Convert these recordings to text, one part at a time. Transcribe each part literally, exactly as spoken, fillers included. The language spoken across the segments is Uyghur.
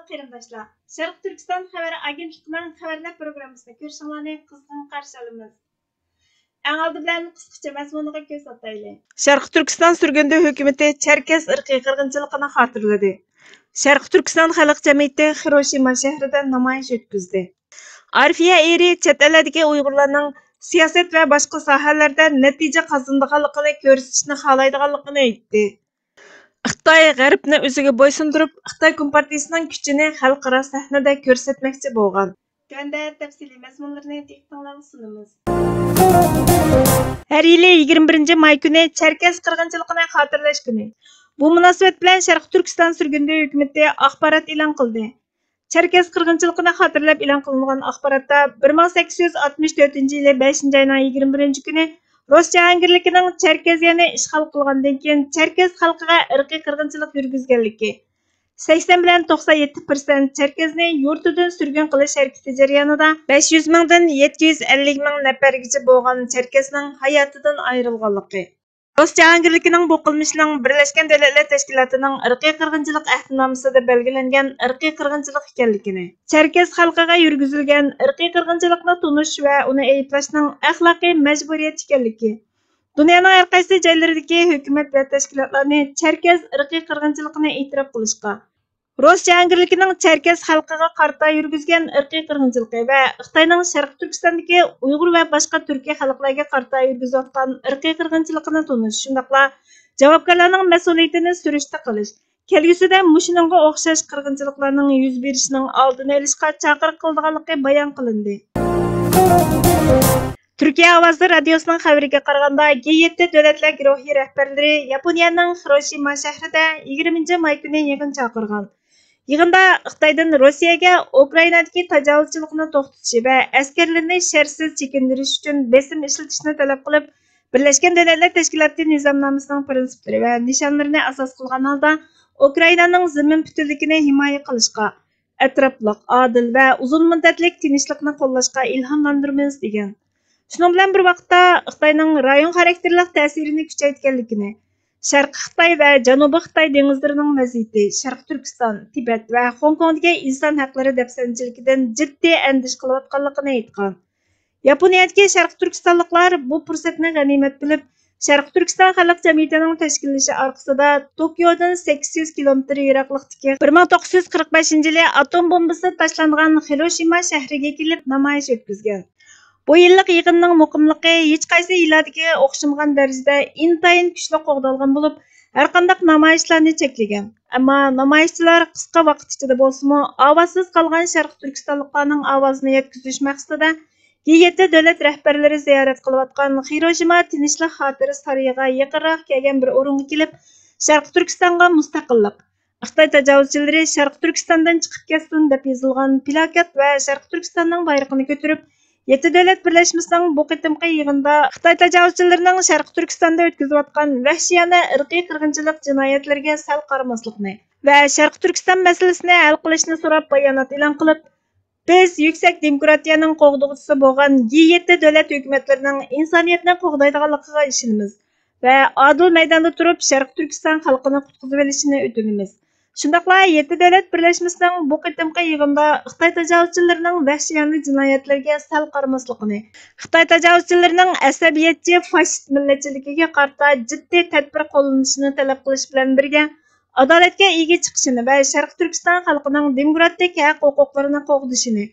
قېرىنداشلار، شەرقىي تۈركىستان خەۋەر ئاگېنتلىقىنىڭ خەۋەرلەر پروگراممىسىنى كۆرۈشۈڭلارنى قىزغىن قارشى ئالىمىز. ئەڭ ئالدى بىلەن قىسقىچە مەزمۇنىغا كۆز ئاتايلى. شەرقىي تۈركىستان سۈرگۈندە ھۆكۈمىتى چەركەس ئىرقىي قىرغىنچىلىقىنى خاتىرىلىدى. شەرقىي تۈركىستان خەلق جەمئىيىتى خىروشىما شەھىرىدە نامايىش ئۆتكۈزدى. ئارفىيە ئېرى چەت ئەللەردىكى ئۇيغۇرلارنىڭ سىياسەت ۋە باشقا ساھەلەردە نەتىجە قازىنىدىغانلىقىنى كۆرسىتىشنى خالايدىغانلىقىنى ئېيتتى. خىتاي غەربنى ئۆزىگە بويسۇندۇرۇپ، خىتاي كومپارتىيىسىنىڭ كۈچىنى خەلقئارا سەھنىدە كۆرسەتمەكچى بولغان. تۆۋەندە تەپسىلىي مەزمۇنلىرىنى دىققىتىڭلارغا سۇنىمىز. ھەر يىلى يىگىرمە بىرىنچى ماي كۈنى چەركەس قىرغىنچىلىقىنى خاتىرىلەش كۈنى. بۇ مۇناسىۋەت بىلەن شەرقىي تۈركىستان سۈرگۈندە ھۆكۈمىتى ئاخبارات ئېلان قىلدى. چەركەس قىرغىنچىلىقىنى خاتىرىلەپ ئېلان قىلىنغان ئاخباراتتا، بىر مىڭ سەككىز يۈز ئاتمىش تۆتىنچى يىلى بەشىنچى ئاينىڭ يىگىرمە بىرىنچى كۈنى رۇس جاھانگىرلىكىنىڭ چەركەزىيەنى ئىشغال قىلغاندىن كېيىن چەركەس خەلقىگە ئىرقىي قىرغىنچىلىق يۈرگۈزگەنلىكى، سەكسەن بىلەن توقسان يەتتە پىرسەنت چەركەزنى يۇرتىدىن سۈرگۈن قىلىش ھەرىكىتى جەريانىدا بەش يۈز مىڭدىن يەتتە يۈز ئەللىك مىڭ نەپەرگىچە بولغان چەركەزنىڭ ھاياتىدىن ئايرىلغانلىقى، رۇس جاھانگىرلىكىنىڭ بۇ قىلمىشىنىڭ بىرلەشكەن دۆلەتلەر تەشكىلاتىنىڭ ئىرقىي قىرغىنچىلىق ئەھدىنامىسىدە بەلگىلەنگەن ئىرقىي قىرغىنچىلىق ئىكەنلىكىنى، چەركەس خەلقىگە يۈرگۈزۈلگەن ئىرقىي قىرغىنچىلىقنى تونۇش ۋە ئۇنى ئەيىبلەشنىڭ ئەخلاقىي مەجبۇرىيەت ئىكەنلىكى، دۇنيانىڭ ھەر قايسى جايلىرىدىكى ھۆكۈمەت ۋە تەشكىلاتلارنى چەركەس ئىرقىي قىرغىنچىلىقىنى ئېتىراپ قىلىشقا، رۇس جاھانگىرلىكىنىڭ چەركەس خەلقىگە قارىتا يۈرگۈزگەن ئىرقىي قىرغىنچىلىقى ۋە خىتاينىڭ شەرقىي تۈركىستاندىكى ئۇيغۇر ۋە باشقا تۈركىي خەلقلەرگە قارىتا يۈرگۈزۈۋاتقان ئىرقىي قىرغىنچىلىقىنى تونۇش، شۇنداقلا جاۋابكارلارنىڭ مەسئۇلىيىتىنى سۈرۈشتە قىلىش، كەلگۈسىدە مۇشۇنىڭغا ئوخشاش قىرغىنچىلىقلارنىڭ يۈز بېرىشىنىڭ ئالدىنى ئېلىشقا چاقىرىق قىلىدىغانلىقى بايان قىلىندى. تۈركىيە ئاۋازى رادىيوسىنىڭ خەۋىرىگە قارىغاندا، جى يەتتە دۆلەتلەر گۇرۇھى رەھبەرلىرى ياپونىيەنىڭ خىروشىما شەھىرىدە يىگىرمىنچى ماي كۈنى يىغىن چاقىرغان. يىغىندا خىتايدىن رۇسىيەگە ئۇكرائىنادىكى تاجاۋۇزچىلىقنى توختىتىشى ۋە ئەسكەرلىرىنى شەرتسىز چېكىندۈرۈش ئۈچۈن بېسىم ئىشلىتىشنى تەلەپ قىلىپ، بىرلەشكەن دۆلەتلەر تەشكىلاتى نىزامنامىسىنىڭ پىرىنسىپلىرى ۋە نىشانلىرىنى ئاساس قىلغان ھالدا ئۇكرائىنانىڭ زېمىن پۈتۈنلۈكىنى ھىمايە قىلىشقا، ئەتراپلىق، ئادىل ۋە ئۇزۇن مۇددەتلىك تىنچلىقنى قوللاشقا ئىلھاملاندۇرىمىز، دېگەن. شۇنىڭ بىلەن بىر ۋاقىتتا، خىتاينىڭ رايون خاراكتېرلىق تەسىرىنى كۈچەيتكەنلىكىنى، شەرقىي خىتاي ۋە جەنۇبىي خىتاي دېڭىزلىرىنىڭ ۋەزىيىتى، شەرقىي تۈركىستان، تىبەت ۋە خوڭكوڭدىكى ئىنسان ھەقلىرى دەپسەندىچىلىكىدىن جىددىي ئەندىشە قىلىۋاتقانلىقىنى ئېيتقان. ياپونىيەدىكى شەرقىي تۈركىستانلىقلار بۇ پۇرسەتنى غەنىيمەت بىلىپ، شەرقىي تۈركىستان خەلق جەمئىيىتىنىڭ تەشكىللىشى ئارقىسىدا توكيودىن سەككىز يۈز كىلومېتىر يىراقلىقتىكى بىر مىڭ توققۇز يۈز قىرىق بەشىنچى يىلى ئاتوم بومبىسى تاشلانغان خىروشىما شەھىرىگە كېلىپ نامايىش ئۆتكۈزگەن. بۇ يىللىق يىغىننىڭ مۇقىملىقى ھېچقايسى يىللاردىكى ئوخشىمىغان دەرىجىدە ئىنتايىن كۈچلۈك قوغدالغان بولۇپ، ھەرقانداق نامايىشلارنى چەكلىگەن. ئەمما نامايىشچىلار قىسقا ۋاقىت ئىچىدە بولسىمۇ، ئاۋازسىز قالغان شەرقىي تۈركىستانلىقلارنىڭ ئاۋازىنى يەتكۈزۈش مەقسىتىدە، جى يەتتە دۆلەت رەھبەرلىرى زىيارەت قىلىۋاتقان خىروشىما تىنچلىق خاتىرە سارىيىغا يېقىنراق كەلگەن بىر ئورۇنغا كېلىپ، شەرقىي تۈركىستانغا مۇستەقىللىق، خىتاي تاجاۋۇزچىلىرى شەرقىي تۈركىستاندىن چىقىپ كەتسۇن، دەپ يېزىلغان پىلاكات ۋە شەرقىي تۈركىستاننىڭ بايرىقىنى كۆتۈرۈپ، يەتتە دۆلەت بىرلەشمىسىنىڭ بۇ قېتىمقى يىغىندا خىتاي تاجاۋۇزچىلىرىنىڭ شەرقىي تۈركىستاندا ئۆتكۈزۈۋاتقان ۋەھشىيانە ئىرقىي قىرغىنچىلىق جىنايەتلىرىگە سەل قارىماسلىقنى ۋە شەرقىي تۈركىستان مەسىلىسىنى ھەل قىلىشنى سوراپ بايانات ئېلان قىلىپ، بىز يۈكسەك دېموكراتىيەنىڭ قوغدىغۇچىسى بولغان جى يەتتە دۆلەت ھۆكۈمەتلىرىنىڭ ئىنسانىيەتنى قوغدايدىغانلىقىغا ئىشىنىمىز ۋە ئادىل مەيداندا تۇرۇپ شەرقىي تۈركىستان خەلقىنى قۇتقۇزۇۋېلىشىنى ئۆتۈنىمىز. شۇنداقلا يەتتە دۆلەت بىرلەشمىسىنىڭ بۇ قېتىمقى يىغىندا خىتاي تاجاۋۇزچىلىرىنىڭ ۋەھشىيانە جىنايەتلىرىگە سەل قارىماسلىقىنى، خىتاي تاجاۋۇزچىلىرىنىڭ ئەسەبىيەتچى فاشىست مىللەتچىلىكىگە قارىتا جىددىي تەدبىر قوللىنىشىنى تەلەپ قىلىش بىلەن بىرگە، ئادالەتكە ئىگە چىقىشىنى ۋە شەرقىي تۈركىستان خەلقىنىڭ دېموكراتىك ھەق-ھوقۇقلىرىنى قوغدىشىنى،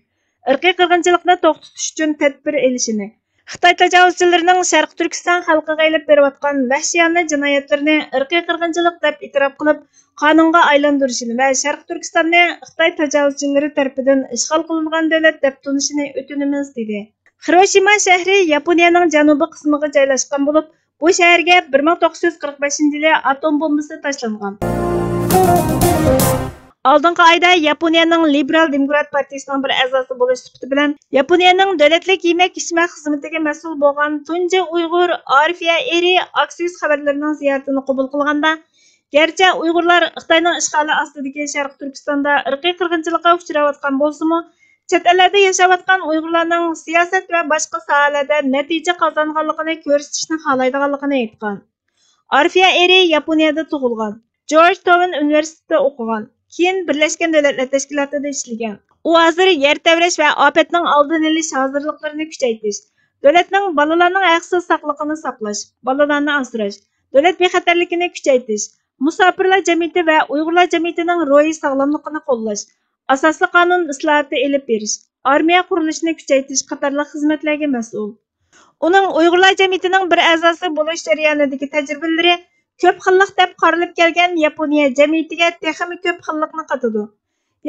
ئىرقىي قىرغىنچىلىقنى توختىتىش ئۈچۈن تەدبىر ئېلىشىنى، خىتاي تاجاۋۇزچىلىرىنىڭ شەرقىي تۈركىستان خەلقىگە ئېلىپ بېرىۋاتقان ۋەھشىيانە جىنايەتلىرىنى ئىرقىي قىرغىنچىلىق دەپ ئېتىراپ قىلىپ، قانۇنغا ئايلاندۇرۇشىنى ۋە شەرقىي تۈركىستاننى خىتاي تاجاۋۇزچىلىرى تەرىپىدىن ئىشغال قىلىنغان دۆلەت دەپ تونۇشىنى ئۆتۈنىمىز، دېدى. خىروشىما شەھىرى ياپونىيەنىڭ جەنۇبىي قىسمىغا جايلاشقان بولۇپ، بۇ شەھەرگە بىر مىڭ توققۇز يۈز قىرىق بەشىنچى يىلى ئاتوم بومبىسى تاشلانغان. ئالدىنقى ئايدا ياپونىيەنىڭ لىبېرال دېموكرات پارتىيىسىنىڭ بىر ئەزاسى بولۇش سۈپىتى بىلەن، ياپونىيەنىڭ دۆلەتلىك يېمەك-ئىچمەك خىزمىتىگە مەسئۇل بولغان تۇنجى ئۇيغۇر ئارىفىيە ئېرى ئاكسىيۇس خەۋەرلىرىنىڭ زىيارىتىنى قوبۇل قىلغاندا، گەرچە ئۇيغۇرلار خىتاينىڭ ئىشغالى ئاستىدىكى شەرقىي تۈركىستاندا ئىرقىي قىرغىنچىلىققا ئۇچراۋاتقان بولسىمۇ، چەت ئەللەردە ياشاۋاتقان ئۇيغۇرلارنىڭ سىياسەت ۋە باشقا ساھەلەردە نەتىجە قازانغانلىقىنى كۆرسىتىشنى خالايدىغانلىقىنى ئېيتقان. ئارفىيە ئېرى ياپونىيەدە تۇغۇلغان، جورج تاۋن ئۇنىۋېرسىتېتىدا ئوقۇغان. كېيىن بىرلەشكەن دۆلەتلەر تەشكىلاتىدا ئىشلىگەن. ئۇ ھازىر يەر تەۋرەش ۋە ئاپەتنىڭ ئالدىنى ئېلىش ھازىرلىقلىرىنى كۈچەيتىش، دۆلەتنىڭ بالىلارنىڭ ھەقسىز ساقلىقىنى ساقلاش، بالىلارنى ئاسراش، دۆلەت بىخەتەرلىكىنى كۈچەيتىش، مۇساپىرلار جەمئىيىتى ۋە ئۇيغۇرلار جەمئىيىتىنىڭ روھىي ساغلاملىقىنى قوللاش، ئاساسىي قانۇن ئىسلاھاتى ئېلىپ بېرىش، ئارمىيە قۇرۇلۇشىنى كۈچەيتىش قاتارلىق خىزمەتلەرگە مەسئۇل. ئۇنىڭ ئۇيغۇرلار جەمئىيىتىنىڭ بىر ئەزاسى بولۇش جەريانىدىكى تەجرىبىلىرى كۆپ خىللىق دەپ قارىلىپ كەلگەن ياپونىيە جەمئىيىتىگە تېخىمۇ كۆپ خىللىقنى قاتىدۇ.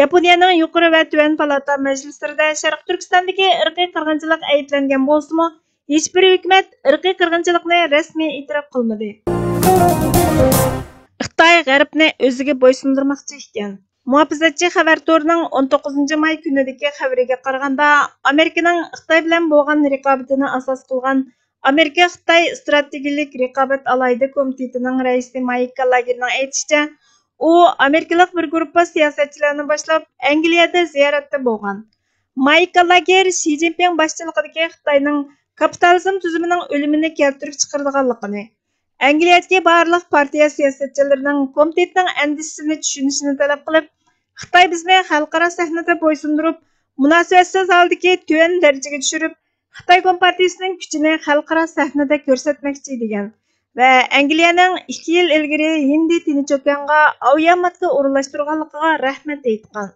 ياپونىيەنىڭ يۇقىرى ۋە تۆۋەن پالاتا مەجلىسلىرىدە شەرقىي تۈركىستاندىكى ئىرقىي قىرغىنچىلىق ئەيىبلەنگەن بولسىمۇ، ھېچبىر ھۆكۈمەت ئىرقىي قىرغىنچىلىقنى رەسمىي ئېتىراپ قىلمىدى. خىتاي غەربنى ئۆزىگە بويسۇندۇرماقچى ئىكەن. مۇھاپىزەتچى خەۋەر تورىنىڭ ئون توققۇزىنچى ماي كۈنىدىكى خەۋىرىگە قارىغاندا، ئامېرىكىنىڭ خىتاي بىلەن بولغان رىقابىتىنى ئاساس قىلغان ئامېرىكا-خىتاي ئىستراتېگىيەلىك رىقابەت ئالاھىدە كومىتېتىنىڭ رەئىسى مايك گالاگېرنىڭ ئېيتىشىچە، ئۇ ئامېرىكىلىق بىر گۇرۇپپا سىياسەتچىلەرنى باشلاپ، ئەنگلىيەدە زىيارەتتە بولغان. مايك گالاگېر شى جىنپىڭ باشچىلىقىدىكى خىتاينىڭ كاپىتالىزم تۈزۈمىنىڭ ئۆلۈمىنى كەلتۈرۈپ چىقىرىدىغانلىقىنى، ئەنگلىيەدىكى بارلىق پارتىيە سىياسەتچىلىرىنىڭ كومىتېتنىڭ ئەندىشىسىنى چۈشىنىشىنى تەلەپ قىلىپ، خىتاي بىزنى خەلقئارا سەھنىدە بويسۇندۇرۇپ، مۇناسىۋەتسىز ھالدىكى تۆۋەن دەرىجىگە چۈشۈرۈپ، خىتاي كومپارتىيىسىنىڭ كۈچىنى خەلقئارا سەھنىدە كۆرسەتمەكچى، دېگەن ۋە ئەنگلىيەنىڭ ئىككى يىل ئىلگىرى ھىندى تىنچ ئوكيانغا ئاۋىئاماتكا ئورۇنلاشتۇرغانلىقىغا رەھمەت ئېيتقان.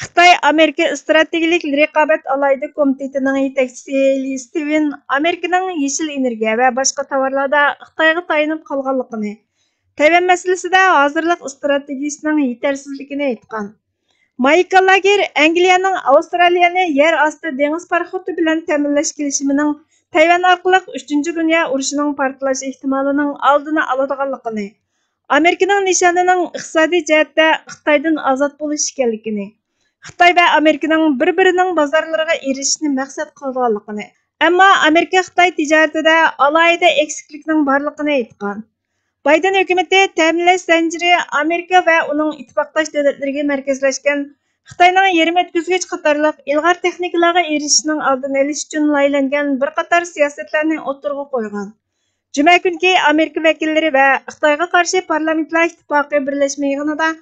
خىتاي ئامېرىكا ئىستراتېگىيەلىك رىقابەت ئالاھىدە كومىتېتىنىڭ يېتەكچىسى لى ستىۋېن ئامېرىكىنىڭ يېشىل ئېنېرگىيە ۋە باشقا تاۋارلاردا خىتايغا تايىنىپ قالغانلىقىنى، تەيۋەن مەسىلىسىدە ھازىرلىق ئىستراتېگىيىسىنىڭ يېتەرسىزلىكىنى ئېيتقان. مايكل لاگېر ئەنگلىيەنىڭ ئاۋسترالىيەنى يەر ئاستى دېڭىز پاراخوتى بىلەن تەمىنلەش كېلىشىمىنىڭ تەيۋەن ئارقىلىق ئۈچىنچى دۇنيا ئۇرۇشىنىڭ پارتلاش ئېھتىمالىنىڭ ئالدىنى ئالىدىغانلىقىنى، ئامېرىكىنىڭ نىشانىنىڭ ئىقتىسادىي جەھەتتە خىتايدىن ئازاد بولۇش ئىكەنلىكىنى، خىتاي ۋە ئامېرىكىنىڭ بىر-بىرىنىڭ بازارلىرىغا ئېرىشىشنى مەقسەت قىلىدىغانلىقىنى، ئەمما ئامېرىكا-خىتاي تىجارىتىدە ئالاھىدە ئەكسىكلىكنىڭ بارلىقىنى ئېيتقان. بايدېن ھۆكۈمىتى تەمىنلەش زەنجىرى ئامېرىكا ۋە ئۇنىڭ ئىتتىپاقداش دۆلەتلىرىگە مەركەزلەشكەن خىتاينىڭ يېرىم ئۆتكۈزگۈچ قاتارلىق ئىلغار تېخنىكىلارغا ئېرىشىشنىڭ ئالدىنى ئېلىش ئۈچۈن لايىھەلەنگەن بىر قاتار سىياسەتلەرنى ئوتتۇرىغا قويغان. جۈمە كۈنكى ئامېرىكا ۋەكىللىرى ۋە خىتايغا قارشى پارلامېنتلار ئىتتىپاقى بىرلەشمە يىغىنىدا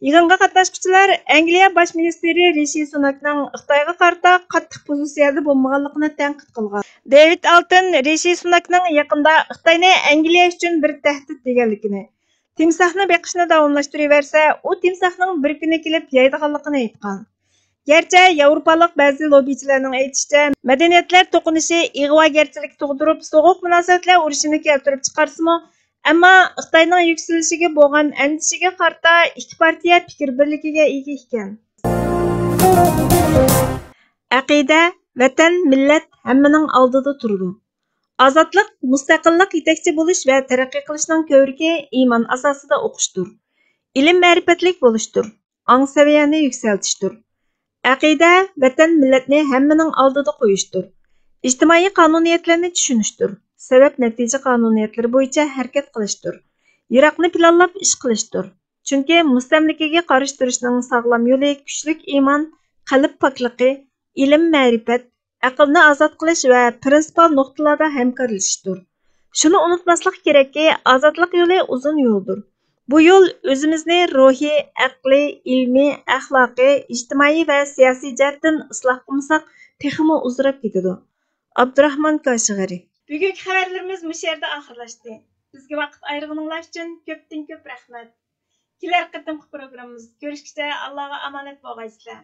يىغىنغا قاتناشقۇچىلار ئەنگلىيە باش مىنىستىرى رىشى سۇناكنىڭ خىتايغا قارىتا قاتتىق پوزىتسىيەدە بولمىغانلىقىنى تەنقىد قىلغان. دېۋىد ئالتون رىشى سۇناكنىڭ يېقىندا خىتاينى ئەنگلىيە ئۈچۈن بىر تەھدىت دېگەنلىكىنى، تىمساھنى بېقىشنى داۋاملاشتۇرۇۋەرسە، ئۇ تىمساھنىڭ بىر كۈنى كېلىپ يەيدىغانلىقىنى ئېيتقان. گەرچە ياۋروپالىق بەزى لوببىچىلەرنىڭ ئېيتىشىچە، مەدەنىيەتلەر توقۇنۇشى ئىغۋاگەرچىلىك تۇغدۇرۇپ، سوغۇق مۇناسىۋەتلەر ئۇرۇشىنى كەلتۈرۈپ چىقارسىمۇ، ئەمما خىتاينىڭ يۈكسىلىشىگە بولغان ئەندىشىگە قارىتا ئىككى پارتىيە پىكىر بىرلىكىگە ئىگە ئىكەن. ئەقىدە، ۋەتەن، مىللەت ھەممىنىڭ ئالدىدا تۇرىدۇ. ئازادلىق، مۇستەقىللىق، يېتەكچى بولۇش ۋە تەرەققىي قىلىشنىڭ كۆۋرۈكى ئىمان ئاساسىدا ئوقۇشتۇر. ئىلىم مەرىپەتلىك بولۇشتۇر. ئاڭ سەۋىيەنى يۈكسەلتىشتۇر. ئەقىدە، ۋەتەن، مىللەتنى ھەممىنىڭ ئالدىدا قويۇشتۇر. ئىجتىمائىي قانۇنىيەتلەرنى چۈشىنىشتۇر. سەۋەب نەتىجە قانۇنىيەتلىرى بويىچە ھەرىكەت قىلىشتۇر. يىراقنى پىلانلاپ ئىش قىلىشتۇر. چۈنكى مۇستەملىكىگە قارشى تۇرۇشنىڭ ساغلام يولى كۈچلۈك ئىمان، قەلب پاكلىقى، ئىلىم مەرىپەت، ئەقىلنى ئازاد قىلىش ۋە پىرىنسىپال نۇقتىلاردا ھەمكارلىشىشتۇر. شۇنى ئۇنتۇماسلىق كېرەككى، ئازادلىق يولى ئۇزۇن يولدۇر. بۇ يول ئۆزىمىزنى روھىي، ئەقلىي، ئىلمىي، ئەخلاقىي، ئىجتىمائىي ۋە سىياسىي جەھەتتىن ئىسلاھ قىلمىساق، تېخىمۇ ئۇزىراپ كېتىدۇ. ئابدۇراخمان كاشىغىرى. بۈگۈنكى خەۋەرلىرىمىز مۇشۇ يەردە ئاخىرلاشتى. بىزگە ۋاقىت ئايرىغىنىڭلار ئۈچۈن كۆپتىن كۆپ رەھمەت. كېلەر قېتىمقى پروگراممىمىزدا كۆرۈشكىچە ئاللاغا ئامانەت بولغايسىلەر.